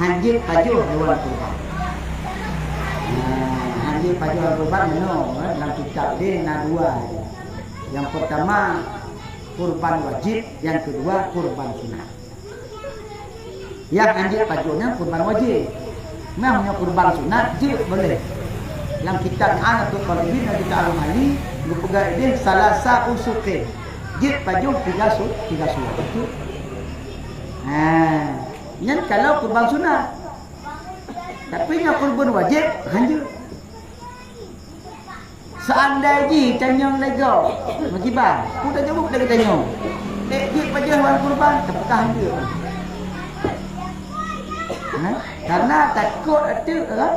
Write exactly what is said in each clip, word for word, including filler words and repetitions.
Hanjeuet pajoh hewan kurban. Nah, hanjeuet pajoh hewan kurban meunoe, eh, lam kitab deh na dua. Nyang peurtama kurban wajéb, nyang keudua kurban sunat. Nyang hanjeuet pajoh nyan kurban wajéb. Nah, meunyoe kurban sunat jeuet boleh. Lam kitab I'anatul Thalibin, lam kitab Al-Ghazali, geupeugah ideh salasa usuqin. Jeuet pajoh tiga su-, tiga suah. Ha. Nyan kalau kurban sunat. Tapi nyoe kurban wajéb, hanjeuet. Seandai jih tanyong lego, meukiban, peue tajaweueb lagée tanyong? Dek jeuet pajoh hewan kurban, teupeugah hanjeuet. Hah? Karena takot ateuk, kan?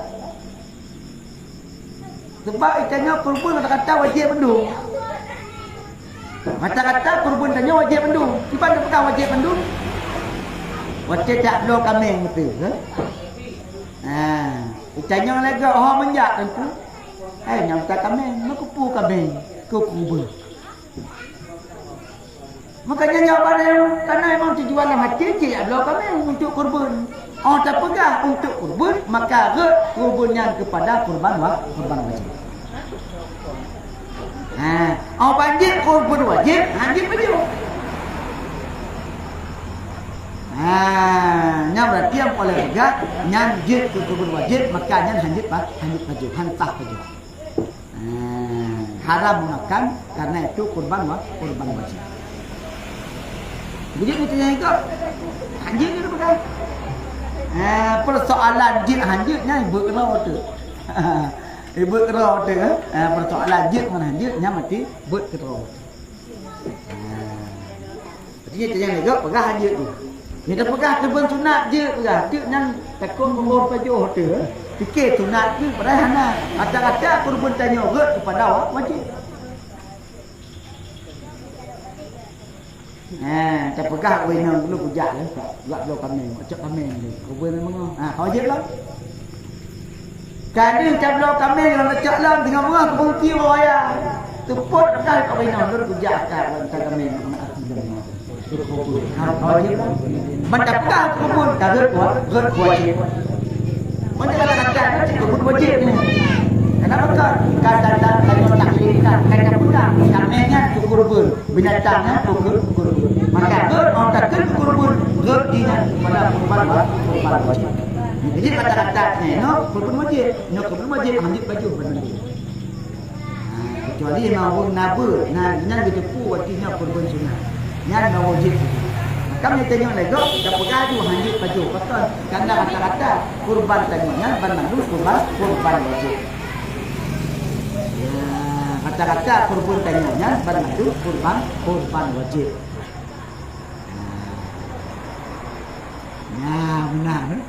Sebab itanyoe kurban kata-kata wajéb mandum. Kata-kata kurban tanyoe wajéb mandum. Kiban teupeugah wajéb mandum? Watée jak bloe kaméng beutôi, kan? Ha, itanyoe lagée ho meunjak teungku. Hai nyang ta kaméng, meukeupue kaméng, keu kurban. Makanya jawaban nyan, karena memang tujuan lam hati cit jak bloe kaméng untuk kurban. Oh, tapeugah untuk kurban, maka rhot kurban nyan kepada kurban wa-, kurban wajéb. Ha, oh, ban jeuet kurban wajéb, hanjeuet pajoh. Ha, nyan berarti nyang poleh peugah, nyan jeuet keu kurban wajéb, maka nyan hanjeuet pa-, hanjeuet pajoh, han sah pajoh. Ha, haram meumakan karena itu kurban wa-, kurban wajéb. Beujeuet meuteunyan ikot, hanjeuet nyan peugah. Ha, persoalan jeuet hanjeuet nyan beuet keudroe teuk. Beuet keudroe teuk, ha. Ha, persoalan jeuet ngon hanjeuet nyan meuti beuet keudroe. Ha. Jadi, nyang lagée peugah hanjeuet tu. Nyang teupeugah kurban sunat jeuet peugah. Teuk nyan takot meuboh pajoh tu. Pike sunat tu padahai hana. Rata-rata kurban tanyoe rhot kepada wa-, wajéb. Ha, teupeugah ureuëng inong dulu kujak lé, jak bloe kaméng, cok kaméng lé. Kurban meungoh. Ha, ka wajéb lom. Kadeuh tabloe kaméng lam lecok lom teungoh beungoh keubeungki woe raya. Teupot dah kawin nyoe lôn kujak ka wan ta kaméng anak aki lôn. Ban tapeugah keu kubun ka rhot wa-, rhot wajéb. Meunyoe kata-kata nyoe cit kubun wajéb nyoe. Kenapa ka kata-kata nyoe taklif ka kata peugah kaméng nyan keu kurban, binatang nyan keu kur-, kurban. Maka rhot ôn takheun keu kurban, rhot jih nyan pada kurban wa-, kurban wajéb. Jadi kata-kata nyoe kurban wajéb. Nyoe keubeue wajéb hanjeuet pajoh bandum. Ha, kecuali na ureuëng na beuet, na, nyan geuteupeue watée nyoe kurban sunat. Nyan na wajéb pajoh. Maka meunyoe tanyoe lé gob, tapeugah aju hanjeuet pajoh. Pakon? Karena rata-rata kurban tanyoe nyan ban mandum kurban, kurban wajéb. Ya, rata-rata kurban tanyoe nyan ban mandum kurban, kurban wajéb. Ya, beuna, eh?